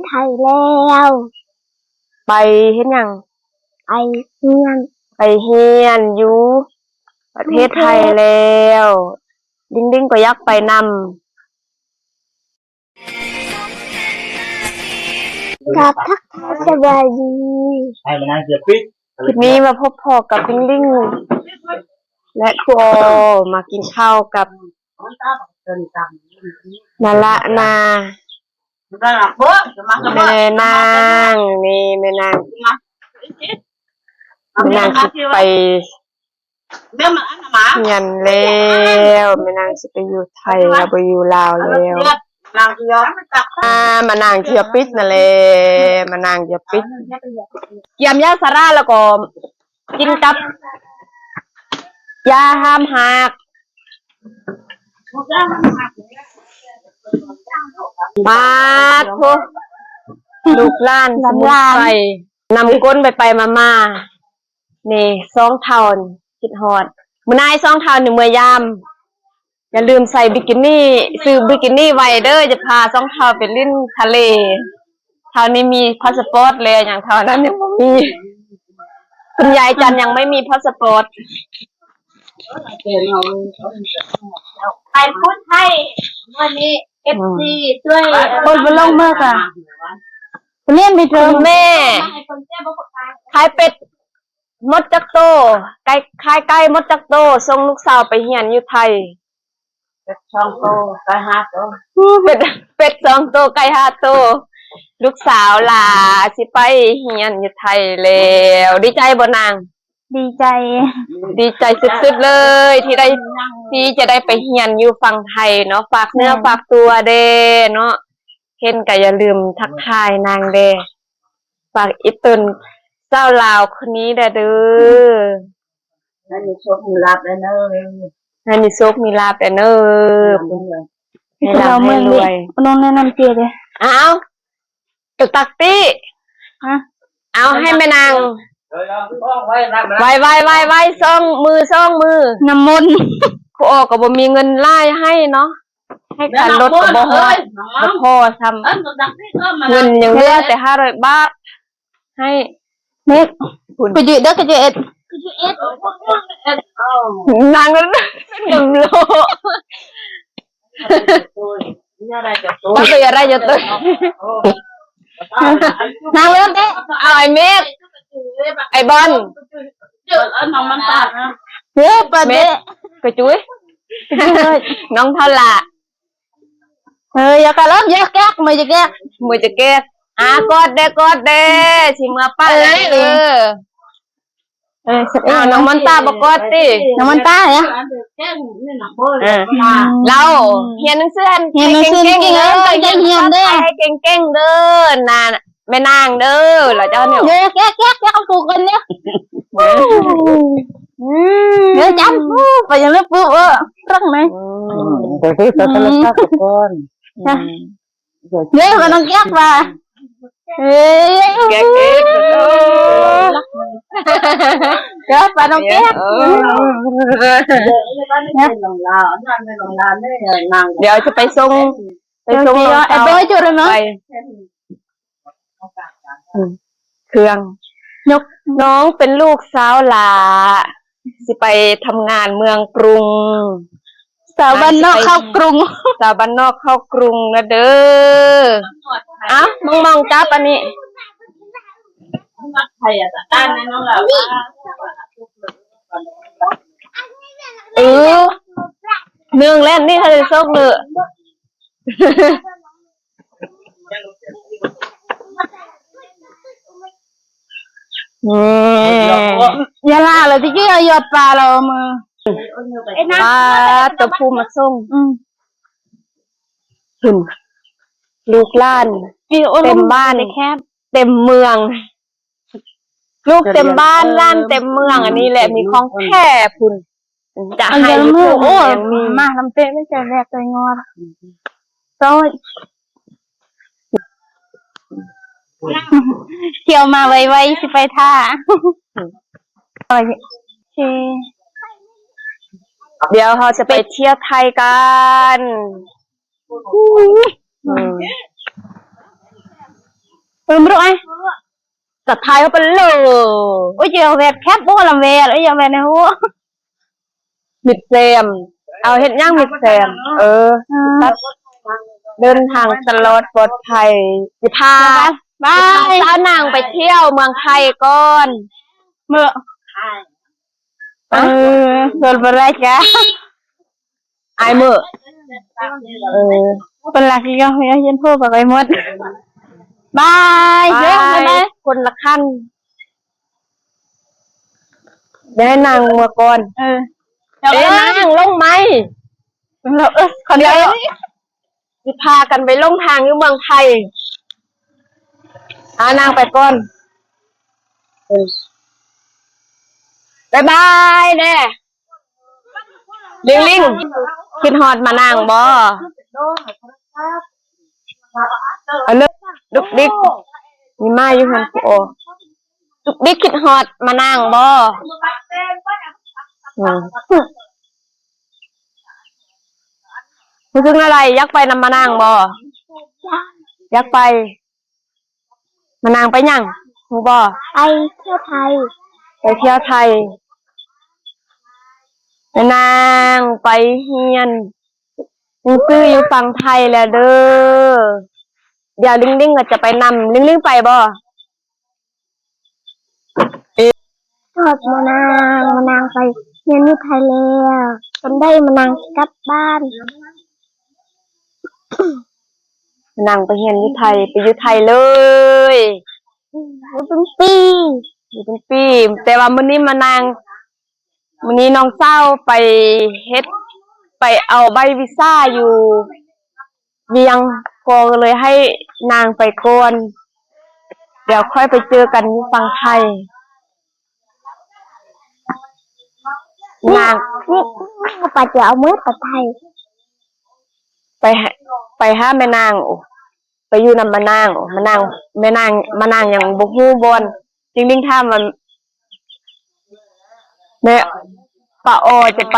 ໄທແລ້ວ. ໄປເຮັດຫຍັງ? ໄປຮຽນ. ໄປຮຽນຢູ່ປະເທດໄທແລ້ວ. ດິງດິງກໍຢາກໄປນຳ. ກາບທັກທາຍສະບາຍດີ. ຄລິບນີ້ມາພົບພໍ້ກັບດິງດິງ ແລະ ຄູອໍ ມາກິນເຂົ້າກັບ ນາລະນາ ແມ່ນາງ ນີ້ແມ່ນາງ ແມ່ນາງຊິໄປຮຽນແລ້ວ ແມ່ນາງຊິໄປຢູ່ໄທແລ້ວ ບໍ່ຢູ່ລາວແລ້ວ. ອ່າ ມານັ່ງທີ່ອອບປິດນັ້ນແຫຼະ ມານັ່ງທີ່ອອບປິດ ກຽມຢາຊາລາ ແລ້ວກໍກິນກັບຢາຫ້າມຮາກ. ປາດໂທ ລູກຫຼານສະໝຸນໄພ ນຳກົ້ນໄປໆມາໆ ນີ້ສອງເຖົ້າ ຄິດຮອດ ມື້ໜ້າສອງເຖົ້ານີ້ເມືອຢາມ. ຢ່າລືມໃສ່ບິກິນີ ຊື້ບິກິນີໄວ້ເດີ ຈະພາສອງເຖົ້າໄປຫຼິ້ນທະເລ. ເຖົ້ານີ້ມີພາສະປອດແລ້ວ ຫຍັງເຖົ້ານັ້ນຍັງບໍ່ມີ. ຄຸນຍາຍຈັນຍັງໄມ່ມີພາສະປອດ. ໄປພຸດໄທ ມື້ນີ້ ເອັຟຊີ ຊ່ວຍ ຄົນບໍ່ລົງເມືອກະ ເນນໄປເທີ ແມ່ ຂາຍເປັດ ໝົດຈັກໂຕ ໄກ່ ຂາຍໄກ່ໝົດຈັກໂຕ ສົ່ງລູກສາວໄປຮຽນຢູ່ໄທ. ເປັດສອງໂຕ ໄກ່ຫ້າໂຕ ເປັດ ເປັດສອງໂຕ ໄກ່ຫ້າໂຕ. ລູກສາວຫຼ້າຊິໄປຮຽນຢູ່ໄທແລ້ວ ດີໃຈບໍ່ນາງ? ດີໃຈ ດີໃຈສຸດໆເລີຍ ທີ່ໄດ້ ທີ່ຈະໄດ້ໄປຮຽນຢູ່ຝັ່ງໄທເນາະ. ຝາກເນື້ອ ແມ່ນ ຝາກຕົວແດ່ເນາະ. ເຫັນກໍຢ່າລືມທັກທາຍນາງແດ່ ຝາກອີ່ຕົນສາວລາວຄົນນີ້ແດ່ເດີ. ໃຫ້ມີໂຊກມີລາບແດ່ເນີ ໃຫ້ມີໂຊກມີລາບແດ່ເນີ ໃຫ້ລ່ຳໃຫ້ລວຍ. ນ້ອງແນະນຳເຈ້ເດ້. ອ້າວ ຕະຕັກຕິ ຮະ ເອົາໃຫ້ແມ່ນາງ ໄວໆໆໆ ສອງມື ສອງມື ນ້ຳມົນ. ຄູອໍກໍບໍ່ມີເງິນຫຼາຍໃຫ້ເນາະ ໃຫ້ຄ່າລົດກໍບໍ່ຮອດ ບໍ່ພໍຊ້ຳ ເງິນຍັງເຫຼືອແຕ່ຫ້າຮ້ອຍບາດໃຫ້. ເນັກ ພຸ້ນ ກະຈຸເດີ ກະຈຸເອັດ ນາງນັ້ນເປັນກຳໂລ. ເຈົ້າກໍຢ່າໄດ້ເຈົ້າໂຕ ນາງເລີ່ມເດ້. ເອົາໄອ້ເມກ ໄອ້ບອນ ເອີ ປາເດ້ ເມກ ກະຈຸຍ ນ້ອງເທົ່າລະ. ເອີ ຢ່າກະເລີ່ມ ຢ່າແກກ ມື້ຈະແກກ ມື້ຈະແກກ. ອາ ກອດແດ່ ກອດແດ່ ຊິເມືອປ້າແລ້ວເດີ. ເອີ ເອີ ອ້າວ ນ້ອງມອນຕາບໍ່ກອດຕິ ນ້ອງມອນຕາເອີຍ. ເອີ ລາວຮຽນໜັງສືຫັ້ນ ຮຽນໜັງສືເກັ່ງໆເດີ ຕັ້ງໃຈຮຽນເດີ ໃຫ້ເກັ່ງໆເດີ ນາ ແມ່ນາງເດີ ລາວເຈົ້ານີ້. ເດີ ແກະ ແກະ ແກະເອົາປູກກ່ອນເດີ. ເດີ ຈຳ ປູ ໄປຍັງເລີຍປູ ເອີ ລັກໄໝ? ອືມ ເດີ ໂທລະສັບກ່ອນ. ເດີ ມານ້ອງແກະວ່າ ເອີ ແກະ ເອີ ເດີ ປານ້ອງແກະ ເອີ ດຽວຈະໄປສົ່ງ ໄປສົ່ງນ້ອງ ໄອ້ບອຍ ໄປ ອືມ ເຄື່ອງ ຍົກ ນ້ອງເປັນລູກສາວຫຼ້າ ຊິໄປທຳງານເມືອງກຸງ ສາວບ້ານນອກເຂົ້າກຸງ ສາວບ້ານນອກເຂົ້າກຸງນະເດີ. ເອົ້າ ມອງໆ ຈັບອັນນີ້ ເອີ ໜຶ່ງແລ່ນນີ້ ເຂົາຈະໂຊກເລີ. ອືມ ຢ່າລາລະຕິ ເອົາຢອດປາລະເອົາມື ປາຕົວຜູ້ມາສົ່ງ. ອືມ ພຸ້ນ ລູກຫຼານ ເຕັມບ້ານ ເຕັມເມືອງ ລູກເຕັມບ້ານ ຫຼານເຕັມເມືອງ ອັນນີ້ແຫຼະມີຂອງແທ້ພຸ້ນ. ຈະໃຫ້ຢູ່ ໂອ້ ມານຳເຕະ ໄດ້ໃຈແລກໃຈງອດ ໂອ້ຍ ທ່ຽວມາໄວໆ ຊິໄປຖ້າ ໂອເຄ ດຽວເຮົາຈະໄປທ່ຽວໄທກັນ. ອືມ ອືມ. ປຶມລຸກໄອ້ ສະໄທເຮົາໄປເລີຍ. ໂອ້ຍ ເຈົ້າແວດແຄບບໍ່ລຳແວດ ໂອ້ຍ ຢ່າແວດໃນຫົວ ມິດແຊມ ເອົາເຮັດຫຍັງມິດແຊມ? ເອີ ເອີ ຕັດ ເດີນທາງຕະຫຼອດປອດໄພ ຊິພາ ບາຍ ສາວນາງໄປທ່ຽວເມືອງໄທກ່ອນ ເມື່ອ ເອີ ເດີນບໍ່ໄດ້ກະ ອາຍມື້ ເອີ ເພິ່ນລັກອີກແລ້ວ ເຮັດໂທດໄປໝົດ ບາຍ ບາຍ ເດີ ບາຍບາຍ ຄົນລະຄັນ ໄດ້ນັ່ງເມືອກ່ອນ ເອີ ເອີ ນັ່ງລົງໄມ້ ເອີ ຄົນດຽວ ຊິພາກັນໄປຫຼົງທາງຢູ່ເມືອງໄທ ອາ ນາງໄປກ່ອນ ເອີ ບາຍບາຍແດ່. ລິງລິງ ຄິດຮອດມານາງບໍ່? ອັນເດີ ດຸກດິກ ມີມາຢູ່ເຮືອນຄູອໍ ດຸກດິກ ຄິດຮອດມານາງບໍ່? ອືມ ຮູ້ສຶກແນວໃດ? ຢາກໄປນຳມານາງບໍ່? ຢາກໄປ. ມານາງໄປຫຍັງ ຮູ້ບໍ່? ໄປທ່ຽວໄທ ໄປທ່ຽວໄທ ແມ່ນາງໄປຮຽນໜັງສືຢູ່ຝັ່ງໄທແລ້ວເດີ ດຽວລິງລິງກໍຈະໄປນຳ ລິງລິງໄປບໍ່? ຮອດມານາງ ມານາງໄປຮຽນຢູ່ໄທແລ້ວ ຕອນໃດມານາງຊິກັບບ້ານ ມານາງໄປຮຽນຢູ່ໄທ ໄປຢູ່ໄທເລີຍ ຢູ່ເປັນປີ ຢູ່ເປັນປີ ແຕ່ວ່າມື້ນີ້ມານາງ ມື້ນີ້ນ້ອງສາວໄປເຮັດ ໄປເອົາໃບວີຊາຢູ່ວຽງ ພໍ່ກໍເລີຍໃຫ້ນາງໄປກ່ອນ ດຽວຄ່ອຍໄປເຈີກັນຢູ່ຝັ່ງໄທ ນາງ ນີ້ ນີ້ ນີ້ ປາຈະເອົາມືໄປໄທ ໄປຫາ ໄປຫາແມ່ນາງ ໂອ ໄປຢູ່ນຳມານາງ ໂອ ມານາງ ແມ່ນາງ ມານາງຍັງບໍ່ຮູ້ບ່ອນ ຈິງລິງຖາມວ່າ ແມ່ ປ້າອໍຈະໄປ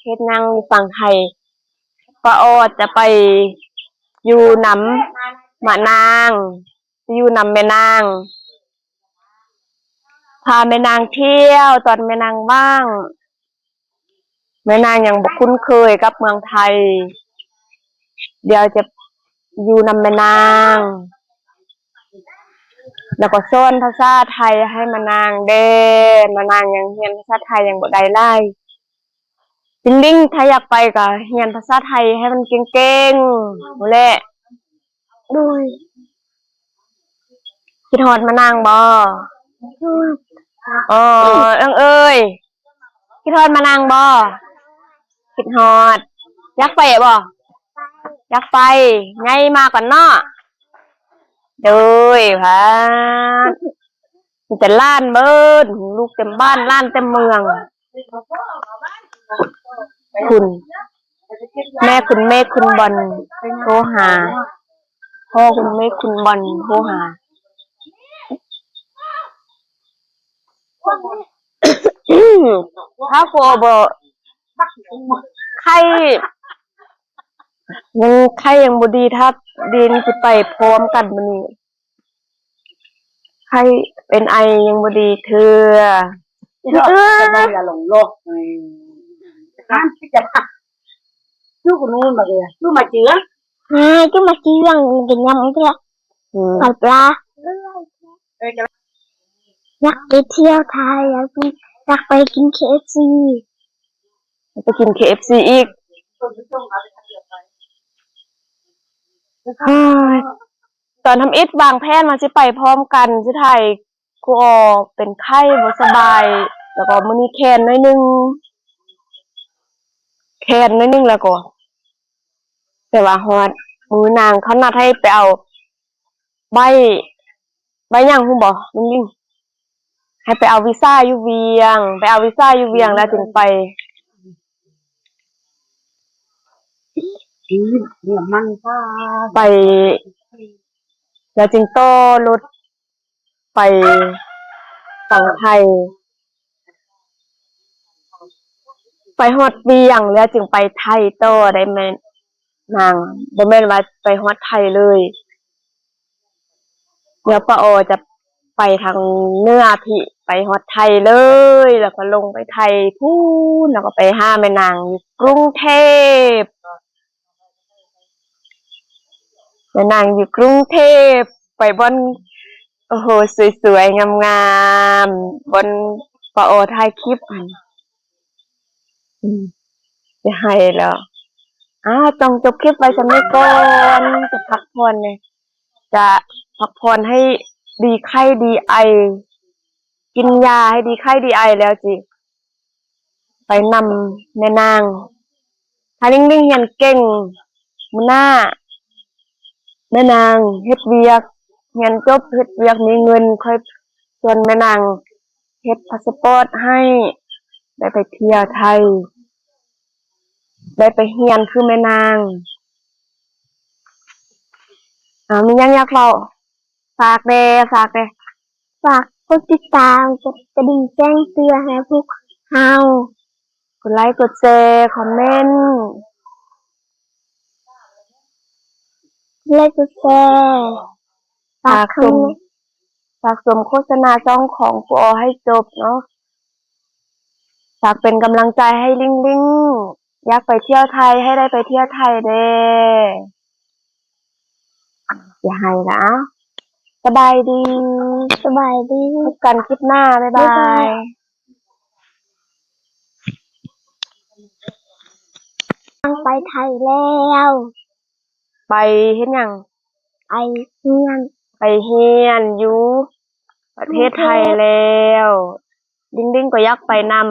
ເຮັດຫຍັງຢູ່ຝັ່ງໄທ? ປ້າອໍຈະໄປຢູ່ນຳມານາງ ໄປຢູ່ນຳແມ່ນາງ ພາແມ່ນາງທ່ຽວຕອນແມ່ນາງວ່າງ ແມ່ນາງຍັງບໍ່ຄຸ້ນເຄີຍກັບເມືອງໄທ ດຽວຈະຢູ່ນຳແມ່ນາງ ແລ້ວກໍສອນພາສາໄທໃຫ້ມານາງແດ່ ມານາງຍັງຮຽນພາສາໄທຍັງບໍ່ໄດ້ຫຼາຍ ຈິງລິງ ຖ້າຢາກໄປກໍຮຽນພາສາໄທໃຫ້ມັນເກັ່ງໆ ພຸ້ນແຫຼະ. ໂດຍ ຄິດຮອດມານາງບໍ່? ໂດຍ ອໍ ເອີງເອີຍ ຄິດຮອດມານາງບໍ່? ຄິດຮອດ ຢາກໄປບໍ່? ຢາກໄປ ໃຫຍ່ມາກ່ອນເນາະ ໂດຍ ພາ ມີແຕ່ຫຼານເບິດ ລູກເຕັມບ້ານ ຫຼານເຕັມເມືອງ ຄຸນ ແມ່ຄຸນເມກ ຄຸນບອນ ໂທຫາ ພໍ່ຄຸນເມກ ຄຸນບອນ ໂທຫາ ຖ້າກໍບໍ່ ໄຂ້ ຍັງ ໄຂ້ຍັງບໍ່ດີ ຖ້າດີນີ້ຊິໄປພ້ອມກັນມື້ນີ້ ໄຂ້ເປັນໄອຍັງບໍ່ດີເທື່ອ ເອີ ເອີ ຢ່າຫຼົງໂລກ ອືມ ອ່າ ຈຸມາເຈືອງ ກິນຍຳເທື່ອ ອືມ ປາ ປາ ຢາກໄປທ່ຽວໄທ ຢາກໄປ ຢາກໄປກິນເຄເອັຟຊີ ໄປກິນເຄເອັຟຊີອີກ ເອີຍ ຕອນທຳອິດວາງແຜນວ່າຊິໄປພ້ອມກັນ ສຸດທ້າຍຄູອໍເປັນໄຂ້ບໍ່ສະບາຍ ແລ້ວກໍມື້ນີ້ແຄນໜ້ອຍໜຶ່ງ ແຄນໜ້ອຍໜຶ່ງ ແລ້ວກໍ ແຕ່ວ່າຮອດມື້ນາງເຂົານັດໃຫ້ໄປເອົາໃບ ໃບຫຍັງຮູ້ບໍ່ ລິງລິງ? ໃຫ້ໄປເອົາວີຊາຢູ່ວຽງ ໄປເອົາວີຊາຢູ່ວຽງແລ້ວຈຶ່ງໄປ ໄປ ແລ້ວຈຶ່ງຕໍ່ລົດໄປຝັ່ງໄທ ໄປຮອດວຽງແລ້ວຈຶ່ງໄປໄທຕໍ່ໄດ້ແມ່ນນາງ ບໍ່ແມ່ນວ່າໄປຮອດໄທເລີຍ. ດຽວປ້າອໍຈະໄປທາງເໜືອພີ້ ໄປຮອດໄທເລີຍ ແລ້ວກໍລົງໄປໄທພຸ້ນ ແລ້ວກໍໄປຫາແມ່ນາງຢູ່ກຸງເທບ ແມ່ນາງຢູ່ກຸງເທບ ໄປບ່ອນ ໂອ້ໂຫ ສວຍໆ ງາມໆ ບ່ອນປ້າອໍຖ່າຍຄລິບຫັ້ນ ອືມ ຈະໄຫ້ແລ້ວ ອ້າວ ຕ້ອງຈົບຄລິບໄວ້ສ່ຳນີ້ກ່ອນ ຈະພັກຜ່ອນແດ່ ຈະພັກຜ່ອນໃຫ້ດີໄຂ້ດີໄອ ກິນຢາໃຫ້ດີໄຂ້ດີໄອ ແລ້ວຊິໄປນຳແມ່ນາງ ຖ້າລິງໆ ຮຽນເກັ່ງ ມື້ໜ້າແມ່ນາງເຮັດວຽກ ຮຽນຈົບເຮັດວຽກມີເງິນ ຂ້ອຍຊວນແມ່ນາງເຮັດພາສປອດໃຫ້ ໄດ້ໄປທ່ຽວໄທ ໄດ້ໄປຮຽນຄືແມ່ນາງ ອາ ມີຫຍັງຢາກເວົ້າ? ຝາກແດ່ ຝາກແດ່ ຝາກກົດຕິດຕາມ ກົດກະດິ່ງແຈ້ງເຕືອນໃຫ້ພວກເຮົາ ກົດໄລ ກົດແຊ ຄອມເມັນ ກົດໄລ ກົດແຊ ຝາກ ຝາກຊົມ ຄອມເມັນ ຝາກຊົມໂຄສະນາຊ່ອງຂອງປູອໍໃຫ້ຈົບເນາະ ຝາກເປັນກຳລັງໃຈໃຫ້ລິງໆ ຢາກໄປທ່ຽວໄທ ໃຫ້ໄດ້ໄປທ່ຽວໄທແດ່ ຢ່າໄຫ້ລະ ສະບາຍດີ ສະບາຍດີ ພົບກັນຄລິບໜ້າ ບາຍບາຍ ບາຍບາຍ ໄປໄທແລ້ວ ໄປເຮັດຫຍັງ? ໄປຮຽນ ໄປຮຽນຢູ່ປະເທດໄທແລ້ວ ດິງດິງກໍຢາກໄປນຳ